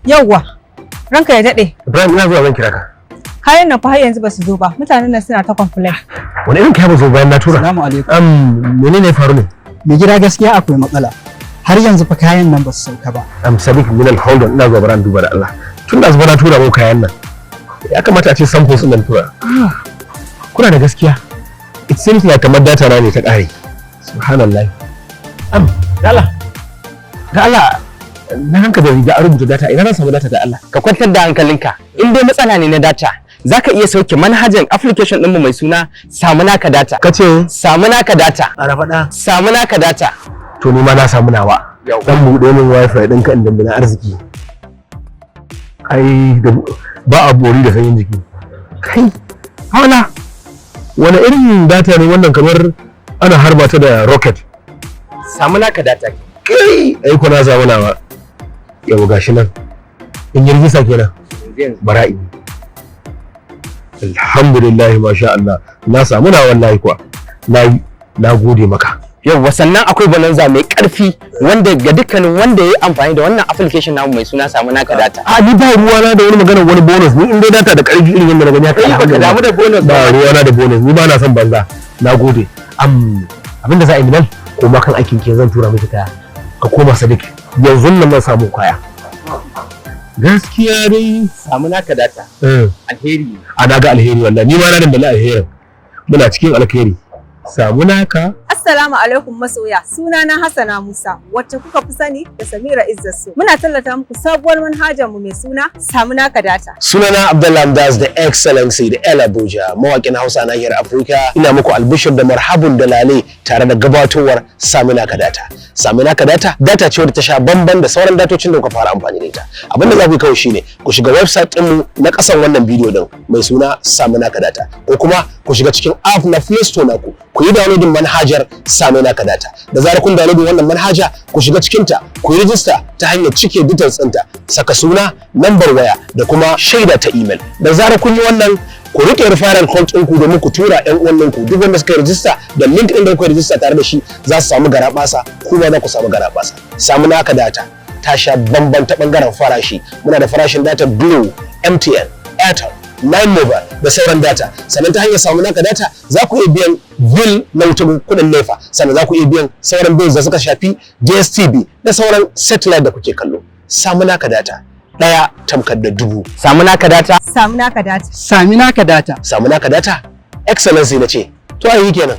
Yauwa, ranka ya daɗe. Ibrahim, ina zuwa, zan kira ka. Kayan nan fa har yanzu ba su zo ba. Mutanen nan suna ta complain. Wani irin kaya ba zo bayan na tura? Salamu alaikum. Menene ya faru ne? Mai gida, gaskiya akwai matsala. Har yanzu fa kayan nan ba su sauka ba. Sadiq Minal, hold on, ina zuwa, bara in duba da Allah. Tun da zuba na tura muku kayan nan. Ya kamata a ce samples ɗin nan tura. Ah, kuna da gaskiya. It seems like kamar data na ne ta ƙare. Subhanallah. Da Allah. Da Allah, na hanka da riga an rubuta data, ina zan samu data da Allah? Ka kwantar da hankalinka, in dai matsala ne na data, zaka iya sauke manhajan application ɗinmu mai suna Samu Naka Data. Ka ce? Samu Naka Data. Ƙara faɗa. Samu Naka Data. To, ni ma na samu nawa. Dan buɗe min wifi ɗinka in dambina arziki. Ai da ba a bori da sanyin jiki. Kai, hala. Wani irin data ne wannan, kamar ana harba ta da rocket? Samu Naka Data. Kai, ai ko na samu nawa. Yau gashi nan. In yi rijista kenan. Bara'i. Alhamdulillah, masha Allah. Na samu na wallahi kuwa. Na yi, na gode maka. Yauwa, sannan akwai bonanza mai karfi wanda ga dukkanin wanda ya yi amfani da wannan application namu mai suna Samu Naka Data. A, ni ba ruwana da wani magana wani bonus, ni in dai data da karfi irin yadda na gani haka. Kai baka damu da bonus ba. Ba ruwana da bonus, ni ba na son banza. Na gode. Abinda za a yi, Minal, koma kan aikin ke, zan tura miki kaya. Ka koma, Sadiq, yanzu nan zan samu kaya. Gaskiya dai. Samu Naka Data. Alheri. A, na ga alheri wallahi, ni ma na dandali alherin. Muna cikin alheri. Samu Naka. Assalamu alaikum masoya, sunana Hassana Musa, wacce kuka fi sani da Samira Izzatsu. Muna tallata muku sabuwar manhajar mu mai suna Samu Naka Data. Sunana Abdullah Amdas, the Excellency, the El Abuja, mawaƙin Hausa nahiyar Afirka. Ina muku albishir da marhabun da lale tare da gabatowar Sami Naka Data. Sami Naka Data data ce wadda ta sha bamban da sauran datocin da kuka fara amfani da ita. Abin da za ku yi kawai shine ku shiga website ɗinmu na ƙasan wannan bidiyo din mai suna Sami Naka Data, ko kuma ku shiga cikin app na Play Store naku, ku yi downloading manhajar Sami Naka Data. Da zarar kun downloading wannan manhaja, ku shiga cikinta, ku yi rijista ta hanyar cike details ɗinta, saka suna, lambar waya da kuma shaida ta email. Da zarar kun yi wannan, ku rike referral code ɗinku domin ku tura ƴan uwan ku. Duk wanda suka yi rijista da link ɗin da kuka rijista tare da shi, za su samu garabasa, kuma za ku samu garabasa. Samu Naka Data ta sha bamban ta bangaren farashi. Muna da farashin data Glo, MTN, Airtel, Nine Mobile da sauran data. Sannan ta hanyar Samu Naka Data za ku iya biyan bill na wutar kuɗin NEPA, sannan za ku iya biyan sauran bills da suka shafi DSTV da sauran satellite da kuke kallo. Samu Naka Data, ɗaya tamkar da dubu. Samu Naka Data. Samu Naka Data. Sami Naka Data. Samu Naka Data, Excellency na ce, to ayi kenan.